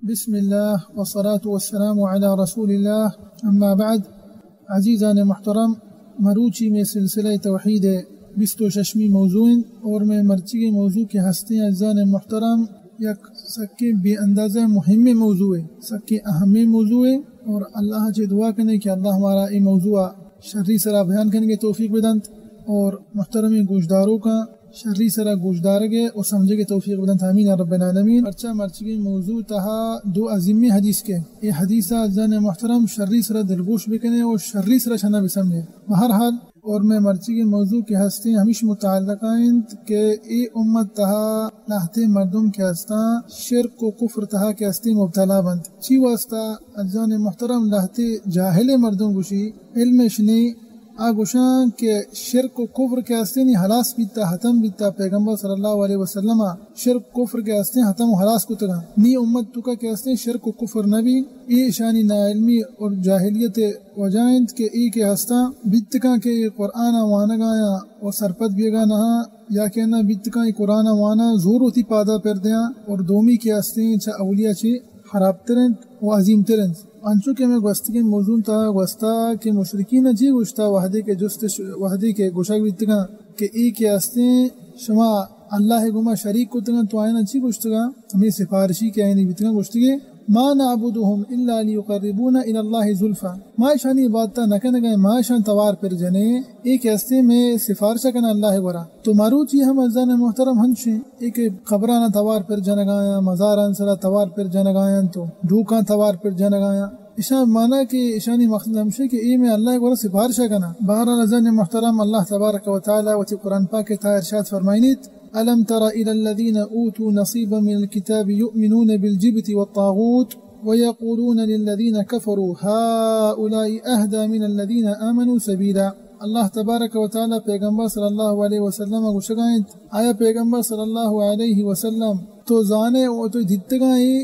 بسم اللہ والصلاة والسلام علی رسول اللہ، اما بعد۔ عزیزان محترم، مروچی میں سلسلہ توحید بیست و ششمی موضوع انت، اور میں مرچی کے موضوع کے ہستے ہیں عزیزان محترم، یک سکیں بے اندازہ مہم موضوع ہے، سکیں اہم موضوع ہے، اور اللہ سے دعا کریں کہ اللہ ہمارا یہ موضوع شری سرا بیان کرنے کے توفیق بدنت، اور محترم گوشداروں کا شری سرا گوشدارگ ء و سمجھگ ء توفیق بدنت، آمین یا رب العالمین۔ پرچا مرچیگیں موضوع تہا دو عظیمیں حدیث کے، اے حدیث ء عزیزان محترم شری سرا دلگوش بکنے و شری سرا شنا بسمجھے۔ بہرحال، اور میں مرچیگیں موضوع کے ہستیں ہمیش متعلقہ انت کہ اے امت تہا لہتے مردم کے ہستاں شرک و کفر تہا کے ہستیں مبتلا بنت۔ چی واسطہ عزیزان محترم لہتے جاہل مردم گوشی، علمش نی، آ گوشاں کہ شرک و کفر کہ ہستیں نی ہلاس بیتا، ختم بیتا۔ پیغمبر صلی اللہ علیہ وسلم ء شرک کفر کہ ہستیں ختم و ہلاس کتگاں۔ نی امت توکا کہ ہستیں شرک و کفر نبی۔ اے اشانی ناعلمی اور جاہلیت وجہ انت کہ اے کہ ہستاں بیتگاں کہ اے قرآن ء وانگ آیاں و سرپد بیگا نہاں، یا کہ نہ بیتگاں اے قرآن ء واناں زور وتی پادا پر دیاں اور دومی کہ ہستیں چہ اولیاء چہ خرابتر انت و عظیمتر انت۔ انچو کہ ہمے گوستگیں موضوع تا گوستا کہ مشرکین چی گوشتا، وہدے کہ جستش، وہدے کہ گوشگ بیتگاں کہ اے کہ ہستیں شما اللہ گوما شریک کتگاں، تو آئینا چی گوشتگاں؟ ہمے سفارشی کہ آئینی بیتگاں گوشتگے، ما نعبدهم الا لیقربونا الی اللہ زلفا، ما اشانی عبادتا نکنگا، ما اشان توار پر جنے، اے کہ ہستیں میں سفارشہ کنا اللہ گورا۔ تو مروچی ہم عزیزان محترم ہنچیں، اے کہ قبراناں توار پر جنگایاں، مزاران سرا توار پر جنگایاں، تو ڈوکاں توار پر جنگایاں۔ اشان مانا کہ اشانی مقصد ہمشے کہ اے میں اللہ گورا سفارشہ کنا۔ بہرحال عزیزان محترم، اللہ تبارک و تعالی وتی قرآن پاک تا ارشاد فرمائنیت، الم تر الی الذین اوتوا نصیبا من الکتاب یؤمنون بالجبت والطاغوت ویقولون للذین کفروا هؤلاء اهدی من الذین آمنوا سبیلا۔ اللہ تبارک و تعالی پیغمبر صلی اللہ علیہ وسلم ء گوشگا انت، آیا پیغمبر صلی اللہ علیہ وسلم تو زانے و تو دیتگا اے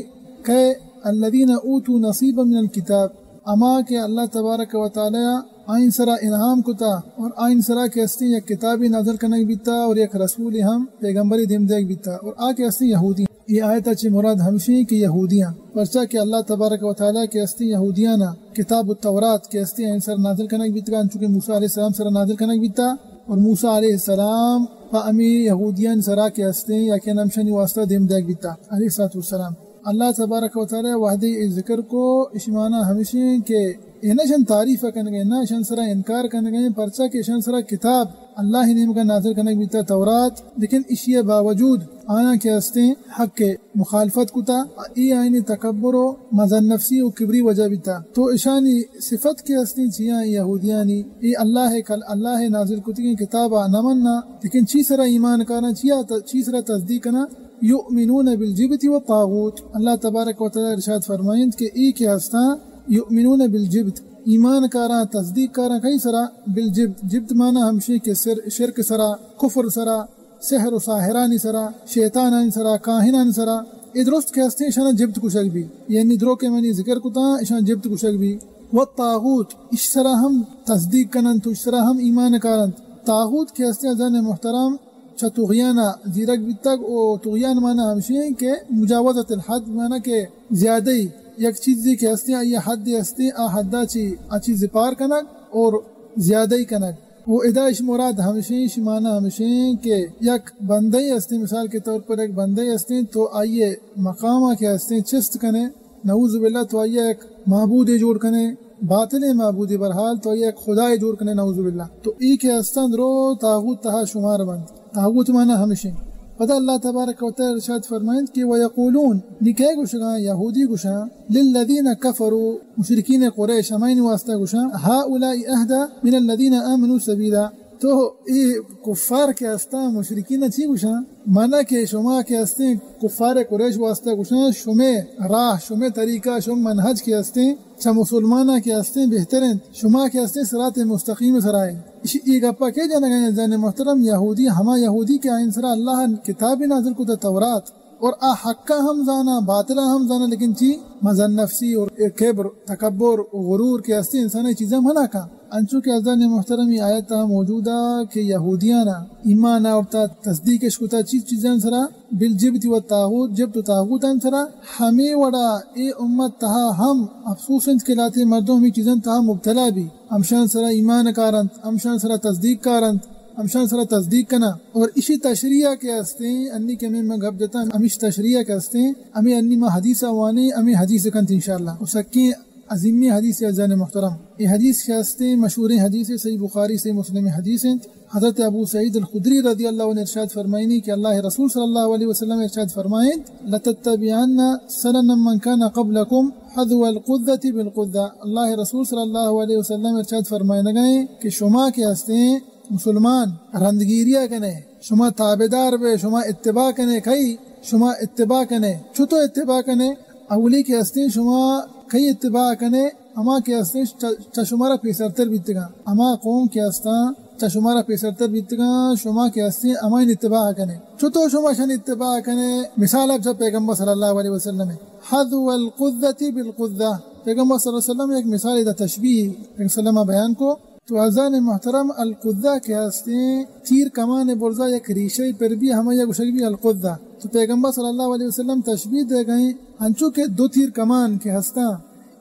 کہ الذین اوتوا نصیبا من الکتاب، اما کہ اللہ تبارک و تعالی آئین سرا انعام کتا اور آئین سرا کہ ہستیں یک کتابی نازل کنگ بیتا اور یک رسولی ہم پیغمبری دیم دیگ بیتا اور آ کہ ہستیں یہودی۔ اے آیت ء چہ مراد ہمشی کہ یہودیاں، پرچا کہ اللہ تبارک و تعالی کہ ہستیں یہودیانا کتاب التورات کہ ہستیں آئین سر نازل کنگ بیتگا، انچو کہ موسی علیہ السلام سر نازل کنگ بیتا، اور موسی علیہ السلام پہ ہمے یہودیان سرا کہ ہستیں یا کہ ہمشانی واسطہ دیم دیگ بیتا علیہ الصلوۃ والسلام۔ اللہ تبارک و تعالی وہدے اے ذکر کو، اشی معنی ہمشی کہ اے نہ اشان تعریف کنگے، نہ اشان سرا انکار کنگے، پرچا کہ اشان سرا کتاب اللہ نیمگا نازل کنگ بیتا تورات، لیکن اشی باوجود آیاں کہ ہستیں حق مخالفت کتا، اے آئینی تکبر و مزن نفسی و کبری وجہ بیتا۔ تو اشانی صفت کہ ہستیں چیاں یہودیانی، اے اللہ کل، اللہ نازل کتگیں کتابا نہ منا، لیکن چی سرا ایمان کاراں، چیا ت-، چی سرا تصدیق کنا؟ یؤمنون بالجبت والطاغوت۔ اللہ تبارک و تعالی ارشاد فرمائنت کہ اے کہ ہستاں یؤمنون بالجبت، ایمان کاراں، تصدیق کاراں کئی سرا؟ بالجبت۔ جبت معنی ہمشی کہ سر-، شرک سرا، کفر سرا، سحر و ساحرانی سرا، شیطانانی سرا، کاہنانی سرا، اے درست کہ ہستیں اشانا جبت گوشگ بی، یعنی درو کہ منی ذکر کتاں اشانا جبت گوشگ بی۔ والطاغوت، اش سرا ہم تصدیق کننت و اش سرا ہم ایمان کارنت۔ طاغوت کہ ہستیں عزیزان محترم، چہ طغیان ء زیرگ بیتگ، و طغیان معنی ہمشی انت کہ مجاوزت الحد، معنی کہ زیادہی، یک چیزے کہ ہستیں، آئی حدے ہستیں، آ حدا چی، آ چیز پار کنگ اور زیادہی کنگ۔ و ادا اش مراد ہمشی، اش معنی ہمشی کہ یک بندے ہستیں، مثال کے طور پر یک بندے ہستیں، تو آئی مقام کہ ہستیں چست کنے، نعوذ باللہ، تو آئی یک معبودے جوڑ کنے، باطلیں معبودے، برحال تو یک خدائے جوڑ کنے، نعوذ باللہ۔ تو ای کہ ہستاں درو طاغوت تہا شمار بنت۔ طاغوت معنی ہمشیں۔ پدا اللہ تبارک و تعالی ارشاد فرمائنت کہ ویقولون، نی کئے گوشگاں؟ یہودی گوشاں، للذین کفروا، مشرکین قریش، ہمائنی واسطہ گوشاں، هؤلاء اهدی من الذین آمنوا سبیلا۔ تو ای کفار کہ ہستاں، مشرکین چی گوشاں؟ مانا کہ شما کہ ہستیں کفار قریش واسطہ گوشاں، شمے راہ، شمے طریقہ، شمے منہج کہ ہستیں، چہ مسلماناں کہ ہستیں بہتر انت، شما کہ ہستیں صراط مستقیم سرا ایں۔ اش-، ای گپا کے جنگا ایں؟ عزیزان محترم، یہودی، ہما یہودی کہ آئین سرا اللہ کتابی نازل کتا، تورات، اور آ حقا ہم زانا، باطلا ہم زانا، لیکن چی؟ مزن نفسی اور کبر، تکبر و غرور کہ ہستیں انسان چیزاں منع کا۔ انچو کہ عزیزان محترم، اے آیت ءَ موجود ءَ کہ یہودیانا ایمان آورتا، تصدیقش کتا چیز چیزان سرا، بالجبت و طاغوت، جبت و طاغوتان سرا، ہمے وڑا اے امت تہا ہم افسوس انت کہ لہتے مردم ہمے چیزان تہا مبتلا بی، ہمشان سرا ایمان کارنت، ہمشان سرا تصدیق کارنت، ہمشان سرا تصدیق کنا۔ اور اشی تشریح کہ ہستیں، انی کہ ہمے من گپ جتا، ہمیش تشریح کہ ہستیں، ہمے انی ما حدیث وانیں، ہمے حدیث کنت انشاءاللہ۔ و سکیں عظیمیں حدیث عزیزان محترم۔ اے حدیث کہ ہستیں مشہوریں حدیث، صحیح بخاری، صحیح مسلم حدیث انت۔ حضرت ابو سعید الخدری رضی اللہ عنہ ارشاد فرمائنی کہ اللہ رسول صلی اللہ علیہ وسلم ارشاد فرمائنت، لتتبعن سنن من کان قبلکم حذو القذة بالقذة۔ اللہ رسول صلی اللہ علیہ وسلم ارشاد فرمائنگائیں کہ شما کہ ہستیں مسلمان رندگیریا کنے، شما تابعدار بے، شما اتباع کنے، کئی شما اتباع کنے، چتو اتباع کنے، اولی کہ ہستیں شما کئی اتباع کنے، ہما کہ ہستیں چ-، چہ شمارا پیسرتر بیتگاں، ہما قوم کہ ہستاں چہ شمارا پیسرتر بیتگاں، شما کہ ہستیں ہمائیں اتباع کنے۔ چتو شما شن اتباع کنے، مثال اب چہ پیغمبر صلی اللہ علیہ وسلم ہے۔ حذو القذة بالقذة۔ پیغمبر صلی اللہ علیہ وسلم ایک مثال ادا تشبیہ پیغمبر صلی اللہ علیہ وسلم بیان کو۔ تو عزیزان محترم، القذة کہ ہستیں تیر کمان برزا یک ریشہ پر بی، ہمایا گوشگ بی القذة۔ تو پیغمبر صلی اللہ علیہ وسلم تشبیہ دے گئیں، انچو کہ دو تیر کمان کہ ہستاں،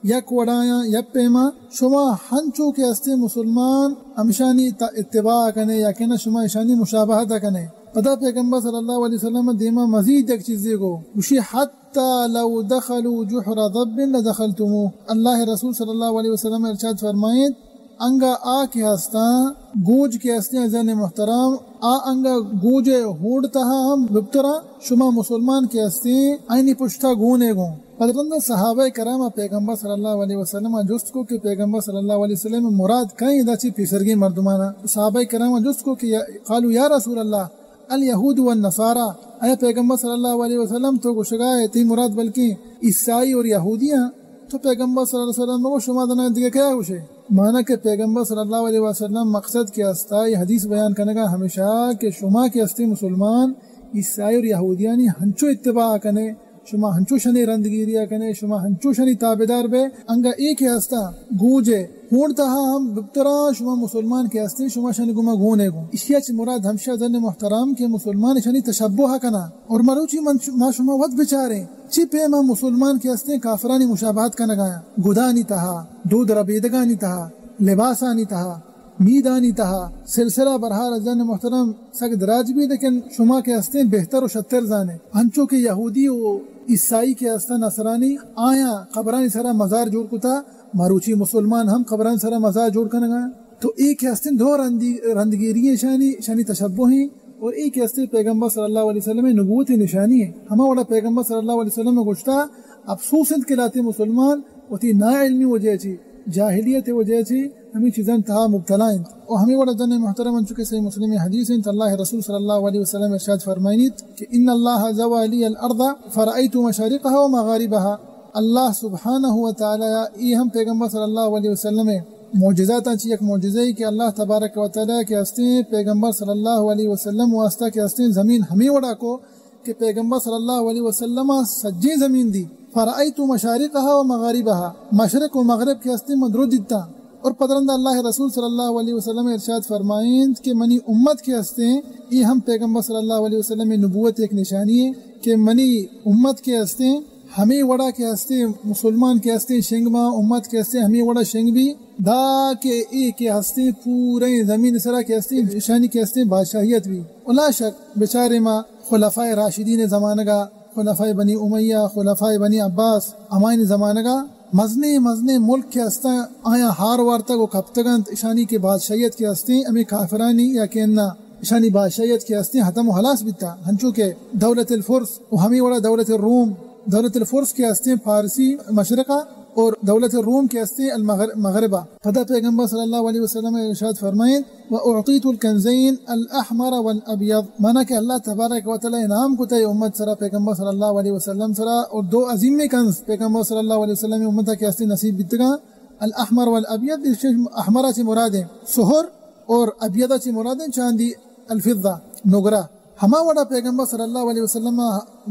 یک وڑایاں، یک پیما، شما ہنچو کہ ہستیں مسلمان ہمشانی تا-، اتباع کنے یا کہ نہ شما اشانی مشابہت کنے۔ پدا پیغمبر صلی اللہ علیہ وسلم دیما مزید یک چیزے گو، گوشی، حتی لو دخلوا جحر ضب لدخلتموه۔ اللہ رسول صلی اللہ علیہ وسلم ارشاد فرمائیت، انگا آ کہ ہستاں، گوج کہ ہستیں عزیزان محترم، آ انگا گوج ہونڈ تہا ہم بپترا، شما مسلمان کہ ہستیں، آئینی پشتا گونے گوں۔ پد رندا صحابہ کرام پیغمبر صلی اللہ علیہ وسلم جست کو کہ پیغمبر صلی اللہ علیہ وسلم مراد کئیں ادا چی پیسرگیں مردمانا؟ صحابہ کرام جست کو کہ یا، قالوا یا رسول اللہ، الیہود والنصارى، اے پیغمبر صلی اللہ علیہ وسلم، تو گوشگا ہے تئی مراد بلکیں عیسائی اور یہودیاں؟ تو پیغمبر صلی اللہ علیہ وسلم کو شما دنا دیگہ کیا گوشے؟ مانا کہ پیغمبر صلی اللہ علیہ وسلم مقصد کہ ہستا، یہ حدیث بیان کنگا ہمیشہ کہ شما کہ ہستے مسلمان عیسائی اور یہودیانی ہنچو اتباع کنے، شما ہنچو شنی رندگیریا کنے، شما ہنچو شنی تابعدار بے، انگا اے کہ ہستا گوجے ہونڈ تہا ہم بپترا، شما مسلمان کہ ہستیں، شما شنی گما گونے گوں۔ اشیا چہ مراد ہمشہ زن محترم کہ مسلمان شنی تشبہ کنا۔ اور مروچی من ش-، ما شما وت بچاریں، چی پیما مسلمان کہ ہستیں کافرانی مشابہت کنگایاں، گدانی تہا، دود ربیدگانی تہا، لباسانی تہا، میدانی تہا سلسلہ برحال زن محترم سک دراج بی، لیکن شما کہ ہستیں بہتر و شتر زانے۔ انچو کہ یہودی و عیسائی کہ ہستن نصرانی، آیاں قبرانی سرا مزار جوڑ کتا، مروچی مسلمان ہم قبرانی سرا مزار جوڑ کنگا۔ تو اے کہ ہستیں دو رندی-، رندگیری ہیں شانی، شانی تشبہ ہیں، اور اے کہ ہستیں پیغمبر صلی اللہ علیہ وسلم نبوت نشانی ہے۔ ہما وڑا پیغمبر صلی اللہ علیہ وسلم گوشتا، افسوس انت کہ لاتے مسلمان وتی ناعلمی وجہ چی، جاہلیت وجہ چی ہمیں چیزاں تہا مبتلا انت۔ و ہمیں وڑا زن محترم انچو کہ صحیح مسلم حدیث انت، اللہ رسول صلی اللہ علیہ وسلم ارشاد فرمائنیت کہ ان اللہ زوى لي الارض فرأيت مشارقها ومغاربها۔ اللہ سبحانہ و تعالی، ای ہم پیغمبر صلی اللہ علیہ وسلم معجزاتاں چی یک معجزہ ای کہ اللہ تبارک و تعالی کہ ہستیں پیغمبر صلی اللہ علیہ وسلم واسطہ کہ ہستیں زمین ہمیں وڑا کو کہ پیغمبر صلی اللہ علیہ وسلم سجیں زمین دی۔ فرأيت مشارقها ومغاربها، مشرق و مغرب کہ ہستیں من درو دیتا۔ اور پدرند اللہ رسول صلی اللہ علیہ وسلم ارشاد فرمائینت کہ منی امت کہ ہستیں، ای ہم پیغمبر صلی اللہ علیہ وسلم نبوت ایک نشانی ہے کہ منی امت کہ ہستیں، ہمیں وڑا کہ ہستیں، مسلمان کہ ہستیں، شنگ ما امت کہ ہستیں، ہمیں وڑا شنگ بی، دا کہ اے کہ ہستیں پورے زمین سرا کہ ہستیں، اشانی کہ ہستیں بادشاہیت بی۔ و لا شک بچارے ما خلفائے راشدین زمانگا، خلفائے بنی امیہ، خلفائے بنی عباس، ہمائنی زمانگا مزنیں مزنیں ملک کہ ہستاں، آیاں ہار وارتگ و کپتگ انت، اشانی کہ بادشاہیت کہ ہستیں، ہمیں کافرانی یا کہ انا اشانی بادشاہیت کہ ہستیں، ختم و ہلاس بیتا، ہنچو کہ دولت الفرس و ہمیں وڑا دولت الروم، دولت الفرس کہ ہستیں فارسی مشرقہ اور دولت الروم کہ ہستیں المغر-، مغربہ۔ پدا پیغمبر صلی اللہ علیہ وسلم ارشاد فرمائیں، و اعطیت الکنزین الاحمر والابیض، مانا کہ اللہ تبارک و تعالی انعام کتا اے امت سرا، پیغمبر صلی اللہ علیہ وسلم سرا، اور دو عظیمیں کنز پیغمبر صلی اللہ علیہ وسلم امتا کہ ہستیں نصیب بیتگاں، الاحمر والابیض، احمرا چی مرادیں سہر اور ابیضا چی مرادیں چاندی، الفضہ، نگرہ۔ ہما وڑا پیغمبر صلی اللہ علیہ وسلم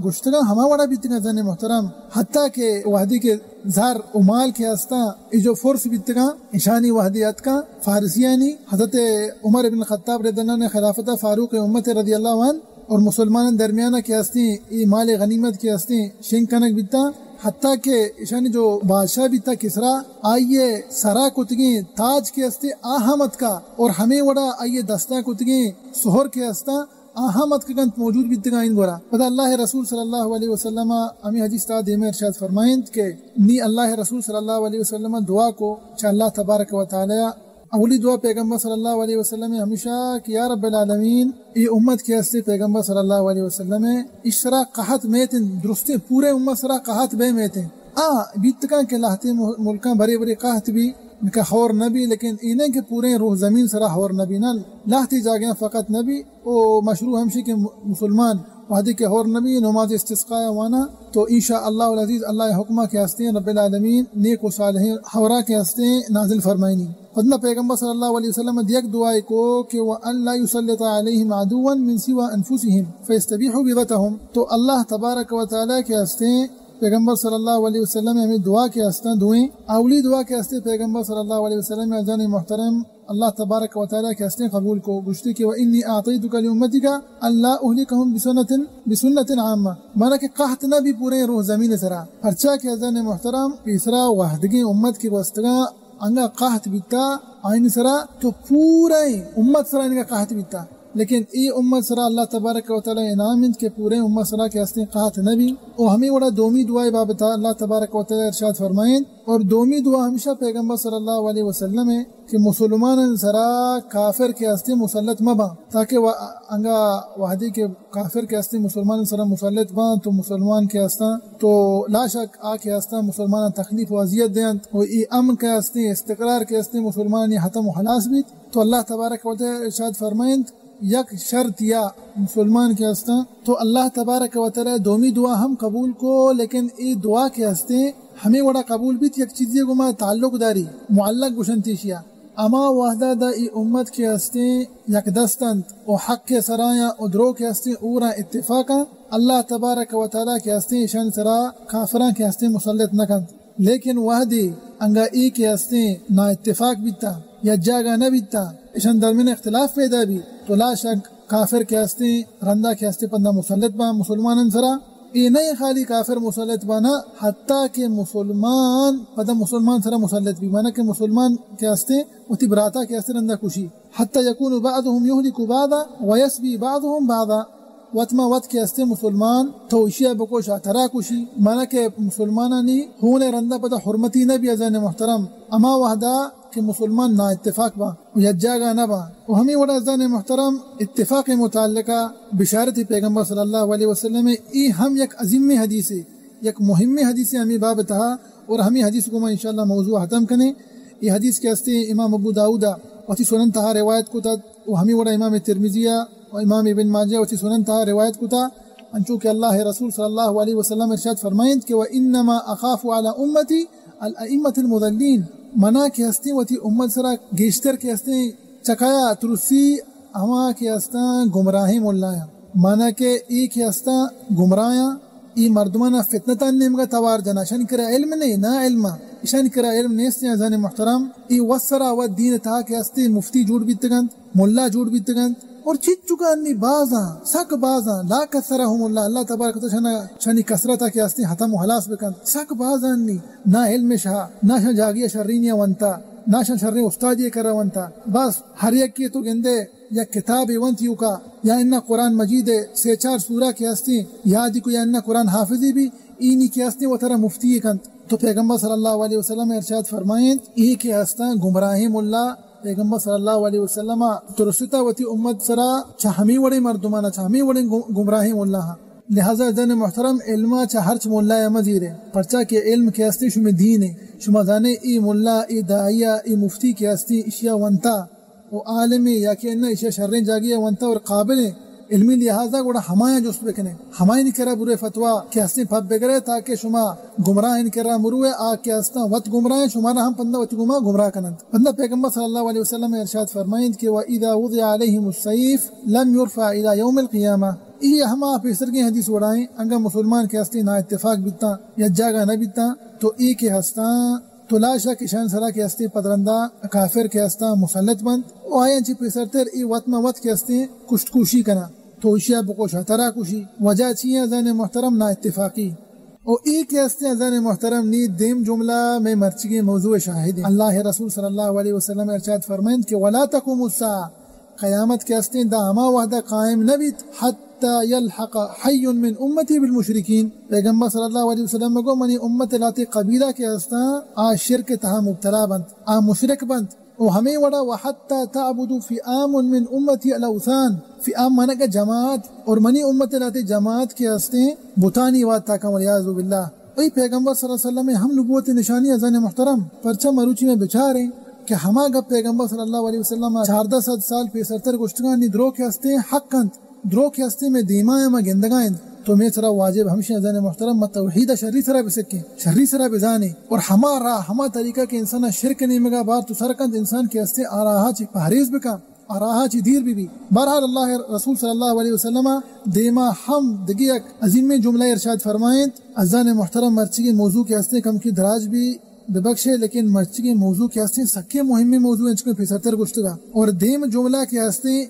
گوشتگاں، ہما وڑا بیتگاں زن محترم، حتیٰ کہ وہدی کہ زر و مال کہ ہستاں، اے جو فرس بیتگاں، اشانی وہدے اتکاں فارسیانی، حضرت عمر ابن خطاب رضی اللہ عنہ خلافت، فاروق امت رضی اللہ عنہ، اور مسلمانان درمیانا کہ ہستیں اے مال غنیمت کہ ہستیں شنگ کنگ بیتا، حتیٰ کہ اشانی جو بادشاہ بیتا کسرا، آئیے سرا کتگیں تاج کہ ہستیں آ ہم اتکا، اور ہمیں وڑا آئیے دستا کتگیں سہر کہ ہستاں آ ہم اتکگنت، موجود بیتگاں این گورا۔ پدا اللہ رسول صلی اللہ علیہ وسلم ہمیں حدیث تا دیما ارشاد فرمائنت کہ نی اللہ رسول صلی اللہ علیہ وسلم دعا کو چہ اللہ تبارک و تعالی۔ اولی دعا پیغمبر صلی اللہ علیہ وسلم ہمیشہ کہ یا رب العالمین، اے امت کہ ہستے پیغمبر صلی اللہ علیہ وسلم اشرا قحط میتن، درستیں پورے امت سرا قحط بے میتن۔ آ بیتگاں کہ لہتے ملکاں برے برے قحط بی، کہ ہور نہ بی، لیکن اینیں کہ پورے روح زمین سرا ہور نہ بی، نہ لہتے جاگہاں فقط نہ بی۔ او مشروع ہمشی کہ مسلمان وہدے کہ ہور نبی نماز استسقا وانا تو ان شاء اللہ العزیز اللہ حکمہ کہ ہستیں رب العالمین نیک و صالحیں ہورا کہ ہستیں نازل فرمائنی۔ پدا پیغمبر صلی اللہ علیہ وسلم دیگ دعائے کو کہ وأن لا يسلط عليهم عدوا من سوى أنفسهم فيستبيحوا بغيظتهم۔ تو اللہ تبارک و تعالی کہ ہستیں پیغمبر صلی اللہ علیہ وسلم ہمیں دعا کہ ہستاں دوئیں، اولی دعا کہ ہستیں پیغمبر صلی اللہ علیہ وسلم عزیزان محترم اللہ تبارک و تعالی کہ ہستیں قبول کو، گوشتی کہ وإني أعطيتك لأمتك ألا أهلكهم بسنة، بسنة عامة، مانا کہ قحط نہ بی پورے روح زمین سرا، پرچا کہ عزیزان محترم پیسرا وہدگیں امت کہ گوستگاں انگا قحط بیتا آئین سرا، تو پورے امت سرا انگا قحط بیتا، لیکن اے امت سرا اللہ تبارک و تعالی انعام انت کہ پورے امت سرا کہ ہستیں قحط نہ بی۔ و ہمیں وڑا دومی دعائے بابتا اللہ تبارک و تعالی ارشاد فرمائیں، اور دومی دعا ہمیشہ پیغمبر صلی اللہ علیہ وسلم ہے کہ مسلمان سرا کافر کہ ہستیں مسلط مہ باں، تاکہ وہ انگا وہدے کہ کافر کہ ہستیں مسلمان سرا مسلط باں تو مسلمان کہ ہستاں تو لا شک آ کہ ہستاں مسلمان تکلیف و اذیت دینت، و ای امن کہ ہستیں، استقرار کہ ہستیں، مسلمان ای ختم و خلاص بیت۔ تو اللہ تبارک و تعالی ارشاد فرمائنت، یک شرط یا مسلمان کہ ہستاں تو اللہ تبارک و تعالی دومی دعا ہم قبول کو، لیکن ای دعا کہ ہستیں ہمیں وڑا قبول بیت، یک چیزے گما تعلق داری، معلق گوشنتی شیا۔ اما وہدا دا ای امت کہ ہستیں یک دست انت و حق سرایاں و درو کہ ہستیں اوراں اتفاقاں، اللہ تبارک و تعالی کہ ہستیں ایشان سرا کافراں کہ ہستیں مسلط نہ کنت۔ لیکن وہدے انگا ای کہ ہستیں نا اتفاق بیتا یا جاگہ نہ بیتا، ایشان درمیان اختلاف پیدا بی تو لا شک کافر کہ ہستیں رندا کہ ہستیں پندا مسلط با مسلمانان سرا۔ اے نہ خالی کافر مسلط بانا، حتیٰ کہ مسلمان پدا مسلمان سرا مسلط بی، مانا کہ مسلمان کہ ہستیں وتی براتا کہ ہستیں رندا کشی۔ حتیٰ یکون بعضهم یهلک بعضا و یسبی بعضهم بعضا۔ وت ما وت کہ ہستیں مسلمان تو اشیا بکش آ ترا کشی، مانا کہ مسلمانانی ہون رندا پدا حرمتی نہ بی عزیزان محترم۔ اما وہدا کہ مسلمان نا اتفاق با و یک جاگہ نہ با۔ و ہمیں وڑا عزیزان محترم اتفاق متعلقہ بشارت پیغمبر صلی اللہ علیہ وسلم ای ہم یک عظیم حدیث ہے، یک مہم حدیث ہے ہمیں باب تہا، اور ہمیں حدیث کو ما انشاءاللہ موضوع ختم کنے۔ یہ حدیث کہ ہستے امام ابو داؤد وتی سنن تہا روایت کتا، و ہمیں وڑا امام ترمذی و امام ابن ماجہ وتی سنن تہا روایت کتا، انچو کہ اللہ رسول صلی اللہ علیہ وسلم ارشاد فرمائنت کہ وانما اخاف علی امتی الائمة المضلین، منا کہ ہستیں وتی امت سرا گیشتر کہ ہستیں چکایا ترسی ہما کہ ہستاں گمراہیں ملایاں، منا کہ ای کہ ہستاں گمراہاں، ای مردمانا فتنتان نیمگا توار جنا، اشانی کرا علم نے، نا علم، اشانی کرا علم نیست۔ عزیزان محترم، ای وسرا و دین تہا کہ ہستیں مفتی جوڑ بیتگنت، ملا جوڑ بیتگنت، اور چچکانی بازاں، سک بازاں، لا کثرهم اللہ، اللہ تبارک و تعالی شنا، شانی کثرتا کہ ہستیں ختم و خلاص بکنت۔ سک بازاں نی نا علم شا، نا شان جاگی شرینی ونتا، نا شان شرین استادی کرا ونتا۔ بس ہر یکی تو گندے یک کتابے ونت یوکا، یا انا قرآن مجید سے چار سورہ کہ ہستیں یادی کو، یا انا قرآن حافظی بی، اینی کہ ہستیں وترا مفتی کنت۔ تو پیغمبر صلی اللہ علیہ وسلم ارشاد فرمائیں، ای کہ ہستاں گمراہیں ملا، پیغمبر صلی اللہ علیہ وسلم ترستا وتی امت سرا چہ ہمیں وڑیں مردمانا، چہ ہمیں وڑیں گم-، گمراہیں ملا ہاں۔ لہذا عزیزان محترم، علما چہ ہرچ ملا مزیرے، پرچا کہ علم کہ ہستیں شمی دین ہے۔ شما زانے ای ملا، ای داعیہ، ای مفتی کہ ہستیں اشیا ونتا و عالمے یا کہ انہ اشیا شریں جاگے ونتا اور قابل علمی لحاظا، گڑا ہمایاں جست بکنے، ہمایانی کرا برے فتوا کہ ہستیں پد بگرے، تاکہ شما گمراہ ان کرا مروے، آ کہ ہستاں وت گمراہ ہیں، شما را ہم پندا وتی گما گمراہ کنند۔ پندا پیغمبر صلی اللہ علیہ وسلم ارشاد فرمائند کہ واذا وضع علیہم السیف لم یرفع الی یوم القیامہ، اے ہما پیسرگیں حدیث وڑائیں، انگا مسلمان کہ ہستیں نا اتفاق بیتاں، یک جاگہ نہ بیتاں، تو اے کہ ہستاں، تو لاشا کشان سرا کہ ہستیں پدرندہ کافر کہ ہستاں مسلط بنت، و آیاں چہ پیسرتر اے وت ما وت کہ ہستیں کشت کوشی کناں۔ تو اشیا بکش، ترا کشی۔ وجہ چی ایں عزیزان محترم؟ نا اتفاقی۔ و اے کہ ہستیں عزیزان محترم، نی دیم جملہ مئے مرچگیں موضوع شاہد ایں۔ اللہ رسول صلی اللہ علیہ وسلم ارشاد فرمائنت کہ ولا تقوم الساعة، قیامت کہ ہستیں دا ہما وحدہ قائم نہ بیت، حتی یلحق حی من امتی بالمشرکین۔ پیغمبر صلی اللہ علیہ وسلم گو منی امت لاتے قبیلہ کہ ہستاں آ شرک تہا مبتلا بنت، آ مشرک بنت۔ و ہمے وڑا وحتی تعبد فئام من امتی الاوثان، فئام معنی کہ جماعت، اور منی امت لاتے جماعت کہ ہستیں بتانی وات تاکاں والعیاذ باللہ۔ اے پیغمبر صلی اللہ علیہ وسلم ہم نبوت نشانی عزیزان محترم، پرچہ مروچی مئے بچاریں کہ ہما گپ پیغمبر صلی اللہ علیہ وسلم چاردہ سد سال پیسرتر گوشتگاں نی درو کہ ہستیں حق انت، درو کہ ہستیں مئے دیما ایں، ما گندگا انت۔ تو مئے سرا واجب ہمشیں عزیزان محترم، ما توحید شری سرا بسکیں، شری سرا بزانیں، اور ہما راہ، ہما طریقہ کہ انسان شرک نیمگا بارت و سر کنت، انسان کہ ہستیں آ راہا چہ پہریز بکن، آ راہا چہ دیر ببی۔ بہرحال اللہ رسول صلی اللہ علیہ وسلم دیما ہم دگہ یک عظیمیں جملہ ارشاد فرمائنت۔ عزیزان محترم، مرچیگیں موضوع کہ ہستیں کمکی دراج بی، ببخشے، لیکن مرچیگیں موضوع کہ ہستیں سکیں مہمیں موضوع انچکو پیسرتر گوشتگا۔ اور دیم جملہ کہ ہستیں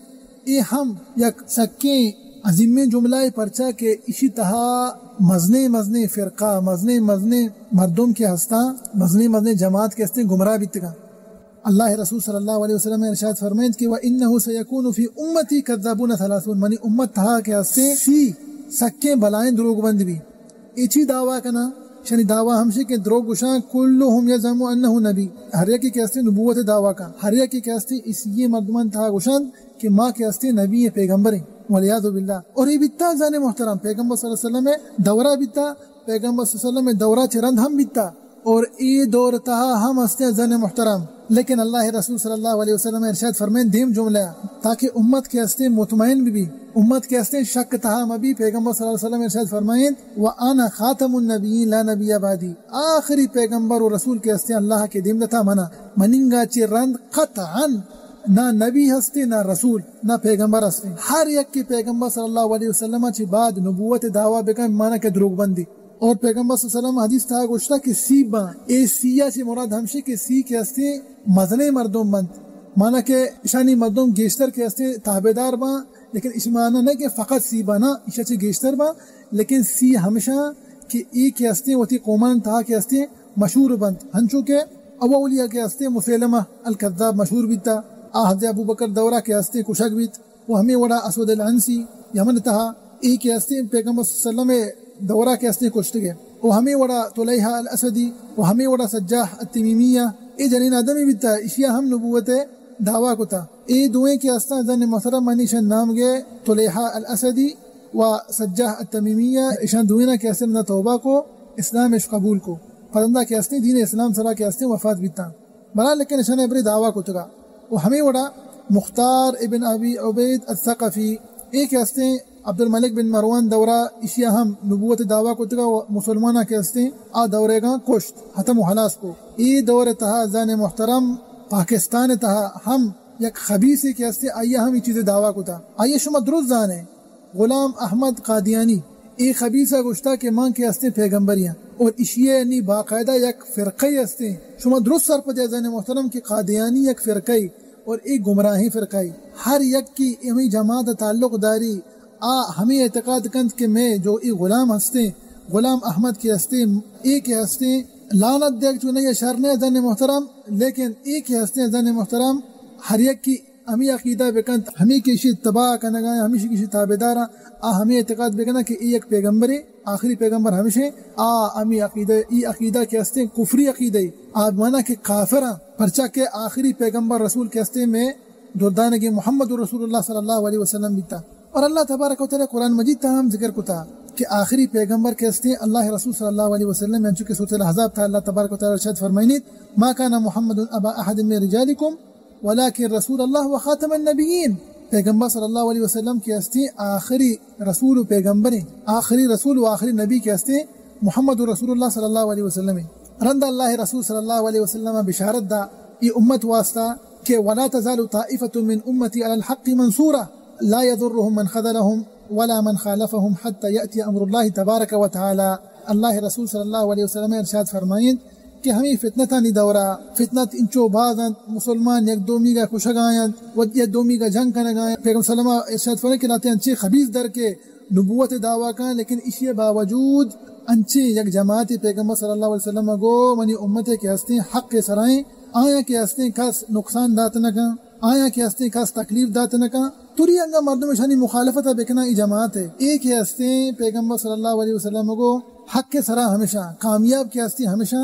اے ہم یک سکیں عظیمیں جملہ اے، پرچا کہ اشی تہا مزنیں مزنیں فرقہ، مزنیں مزنیں مردم کہ ہستاں، مزنیں مزنیں جماعت کہ ہستیں گمراہ بیتگاں۔ اللہ رسول صلی اللہ علیہ وسلم ارشاد فرمائنت کہ وانه سيكون في امتي كذابون ثلاثون، منی امت تہا کہ ہستیں سی سکیں بلائیں دروگ بند بی۔ اے چی دعویٰ کناں؟ اشانی دعویٰ ہمشی کہ دروگ گوشاں، كلهم يزعم انه نبي، ہر یکے کہ ہستیں نبوت دعویٰ کن، ہر یکے کہ ہستیں اسی مردمان تہا گوشاں کہ ما کہ ہستیں نبی ایں، پیغمبر ایں، والعیاذ باللہ۔ اور اے بیتا عزیزان محترم، پیغمبر صلی اللہ علیہ وسلم دورہ بیتا، پیغمبر صلی اللہ علیہ وسلم دورہ چہ رند ہم بیتا، اور اے دور تہا ہم ہستیں عزیزان محترم۔ لیکن اللہ رسول صلی اللہ علیہ وسلم ارشاد فرمائیں دیم جملہ، تاکہ امت کہ ہستیں مطمئن ببی، امت کہ ہستیں شک تہا مبی۔ پیغمبر صلی اللہ علیہ وسلم ارشاد فرمائیں، وانا خاتم النبیین لا نبی بعدی، آخری پیغمبر و رسول کہ ہستیں اللہ کہ دیم دتا منا، مننگا چہ رند قطعاً نہ نبی ہستیں، نہ رسول، نہ پیغمبر ہستیں۔ ہر یک کہ پیغمبر صلی اللہ علیہ وسلم چہ بعد نبوت دعویٰ بکن، مانا کہ دروگ بندی۔ اور پیغمبر صلی اللہ علیہ وسلم حدیث تہا گوشتا کہ سی باں، اے سی ء چہ مراد ہمشی کہ سی کہ ہستیں مزنیں مردم بنت، مانا کہ اشانی مردم گیشتر کہ ہستیں تابعدار باں، لیکن اش مانا نہ کہ فقط سی باں، نہ، اشا چہ گیشتر باں، لیکن سی ہمشاں کہ اے کہ ہستیں وتی قومان تہا کہ ہستیں مشہور بنت، ہنچو کہ اولیاء کہ ہستیں مسیلمہ الکذاب مشہور بیتا، آ حضرت ابوبکر دورہ کہ ہستیں کشگ بیت۔ و ہمے وڑا اسود العنسی یمن تہا، اے کہ ہستیں پیغمبر صلی اللہ علیہ وسلم دورہ کہ ہستیں کشتگے۔ و ہمے وڑا طلیحہ الاسدی و ہمے وڑا سجاح التمیمیہ، اے جنین آدمی بیتا، اشیا ہم نبوت دعویٰ کتا۔ اے دوئیں کہ ہستاں زن محترم منی شن نام گے طلیحہ الاسدی و سجاح التمیمیہ، اشان دوئینا کہ ہستیں توبہ کو، اسلام اش قبول کو، پدندا کہ ہستیں دین اسلام سرا کہ ہستیں وفات بیتا۔ بہرحال لیکن اشاں ابری دعویٰ کتگا۔ و ہمے وڑا مختار ابن ابی عبید الثقفی، اے کہ ہستیں عبدالملک بن مروان دورہ، اشیا ہم نبوت دعویٰ کتگا و مسلماناں کہ ہستیں آ دوریگاں کشت، ختم و ہلاس کو۔ اے دور تہا زن محترم پاکستان تہا ہم یک خبیثے کہ ہستیں آئیا ہم اے چیز دعویٰ کتا۔ آئیا شما درست زانے، غلام احمد قادیانی، اے خبیث ء گوشتا کہ من کہ ہستیں پیغمبری آں، اور اشی ء نی باقاعدہ یک فرقہ ای ہستیں۔ شما درست سرپد ازان محترم کہ قادیانی یک فرقہ ای اور اے گمراہیں فرقہ ای۔ ہر یک کی ہمیں جماعت تعلق داری، آ ہمیں اعتقاد کنت کہ میں جو اے غلام ہستیں، غلام احمد کہ ہستیں، اے کہ ہستیں، لعنت دیگ چو نہیں، شر نہیں ازان محترم، لیکن اے کہ ہستیں ازان محترم، ہر یک کی ہمے عقیدہ بکنت، ہمے کہ ایشی تباہ کنگا، ہمیشی کہ ایشی تابعداراں، آ ہمے اعتقاد بکناں کہ اے یک پیغمبرے، آخری پیغمبر ہمیشیں، آ ہمے عقیدہ، ای عقیدہ کہ ہستیں کفری عقیدہ، آ مانا کہ کافراں، پرچا کہ آخری پیغمبر رسول کہ ہستیں میں دردانگیں محمد رسول اللہ صلی اللہ علیہ وسلم بیتا۔ اور اللہ تبارک و تعالی قرآن مجید تہا ہم ذکر کتا کہ آخری پیغمبر کہ ہستیں اللہ رسول صلی اللہ علیہ وسلم، یعنی چونکہ سورۃ الاحزاب تہا اللہ تبارک و تعالی ارشاد فرمائنیت، ما کان محمد ابا احد من رجالکم ولكن رسول الله وخاتم النبيين۔ پیغمبر صلی اللہ علیہ وسلم کہ ہستیں آخری رسول و پیغمبریں، آخری رسول و آخری نبی کہ ہستیں محمد رسول اللہ صلی اللہ علیہ وسلم۔ رند اللہ رسول صلی اللہ علیہ وسلم بشارت دا ای امت واسطہ کہ ولا تزال طائفة من امتی علی الحق منصورة لا يضرهم من خذلهم ولا من خالفهم حتى يأتي أمر الله تبارك وتعالى۔ اللہ رسول صلی اللہ علیہ وسلم ارشاد فرمائیں کہ ہمیں فتنتانی دورہ، فتنت انچو باز انت، مسلمان یک دومی گا کشگ آیاں و یک دومی گا جنگ کنگ آیاں۔ پیغمبر صلی اللہ علیہ وسلم ارشاد فرمائیں کہ لہتے انچیں خبیث در کہ نبوت دعویٰ کن، لیکن اشی باوجود انچیں یک جماعتے پیغمبر صلی اللہ علیہ وسلم گو منی امت کہ ہستیں حق سرائیں، آیاں کہ ہستیں کس نقصان دات نہ کن، آیاں کہ ہستیں کس تکلیف دات نہ کن۔ توری انگا مردم اشانی مخالفت بکنا ای جماعت ہے۔ اے کہ ہستیں پیغمبر صلی اللہ علیہ وسلم گو حق سرا ہمیشہ کامیاب کہ ہستیں ہمیشہ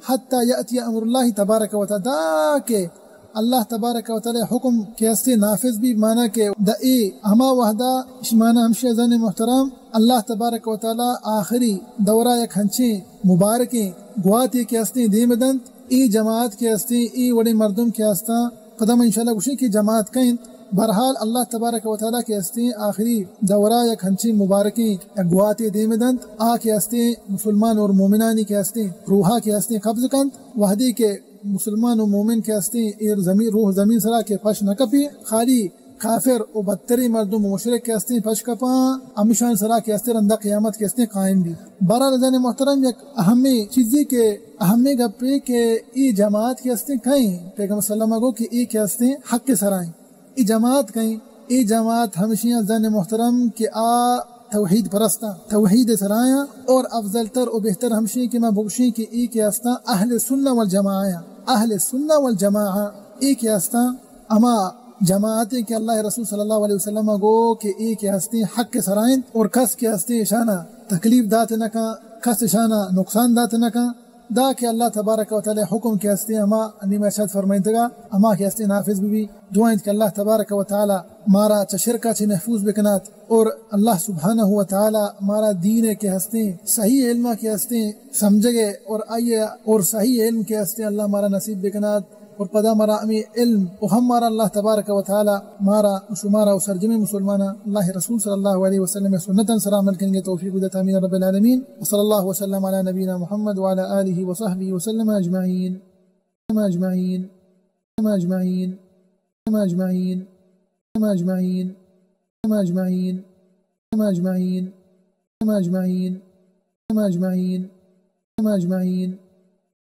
حتی یأتی امر اللہ تبارک و تعالی، دا کہ اللہ تبارک و تعالی حکم کہ ہستیں نافذ بی، معنی کہ دا اے ہما وحدہ، اش معنی ہمشی زن محترم، اللہ تبارک و تعالی آخری دورہ یک ہنچیں مبارکیں گواتے کہ ہستیں دیم دنت، اے جماعت کہ ہستیں، اے وڑیں مردم کہ ہستاں، پدا ما انشاءاللہ گوشیں کہ جماعت کئے انت۔ بہرحال اللہ تبارک و تعالی کہ ہستیں آخری دورہ یک ہنچیں مبارکیں یک گواتے دیم دنت، آ کہ ہستیں مسلمان اور مومنانی کہ ہستیں روحا کہ ہستیں قبض کنت، وہدے کہ مسلمان و مومن کہ ہستیں اے زمین، روح زمین سرا کہ پش نہ کپی، خالی کافر و بدتریں مردم و مشرک کہ ہستیں پش کپاں، ہمیشان سرا کہ ہستیں رندا قیامت کہ ہستیں قائم بی۔ بہرحال عزیزان محترم، یک اہمیں چیزے کہ اہمیں گپے کہ اے جماعت کہ ہستیں کئیں، پیغمبر صلی اللہ علیہ وسلم گو کہ اے کہ ہستیں حق سرائیں۔ اے جماعت کئیں؟ اے جماعت ہمشی عزیزان محترم کہ آ توحید پرستاں، توحید سرایاں، اور افضل تر و بہتر ہمشی کہ ما بگشیں کہ اے کہ ہستاں اہل سنہ والجماعہ آیاں۔ اہل سنہ والجماعہ اے کہ ہستاں ہما جماعتیں کہ اللہ رسول صلی اللہ علیہ وسلم گو کہ اے کہ ہستیں حق سرائیں اور کس کہ ہستیں اشانا تکلیف دات نہ کن، کس اشانا نقصان دات نہ کن۔ دا کہ اللہ تبارک و تعالی حکم کہ ہستیں ہما نیمہ ارشاد فرمائنتگا ہما کہ ہستیں نافذ بی۔ دعا انت کہ اللہ تبارک و تعالی مارا چہ شرکا چہ محفوظ بکنات اور اللہ سبحانہ و تعالی مارا دین کہ ہستیں صحیح علم کہ ہستیں سمجھگے اور آئیے اور صحیح علم کہ ہستیں اللہ مارا نصیب بکنات۔ اور پدا مارا ہمیں علم و ہم مارا اللہ تبارک و تعالی مارا و شمارا و سرجمیں مسلماناں اللہ رسول صلی اللہ علیہ وسلم سنتاں سرا عمل کنگے توفیق بدات۔ آمین رب العالمین۔ وصلی اللہ وسلم علی نبینا محمد وعلی آلہ وصحبہ وسلم اجمعین۔ اجمعین۔ اجمعین۔ اجمعین۔ اجمعین۔ اجمعین۔ اجمعین۔ اجمعین۔ اجمعین۔ اجمعین۔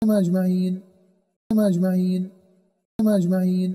اجمعین۔ اجمعین۔ اجمعین۔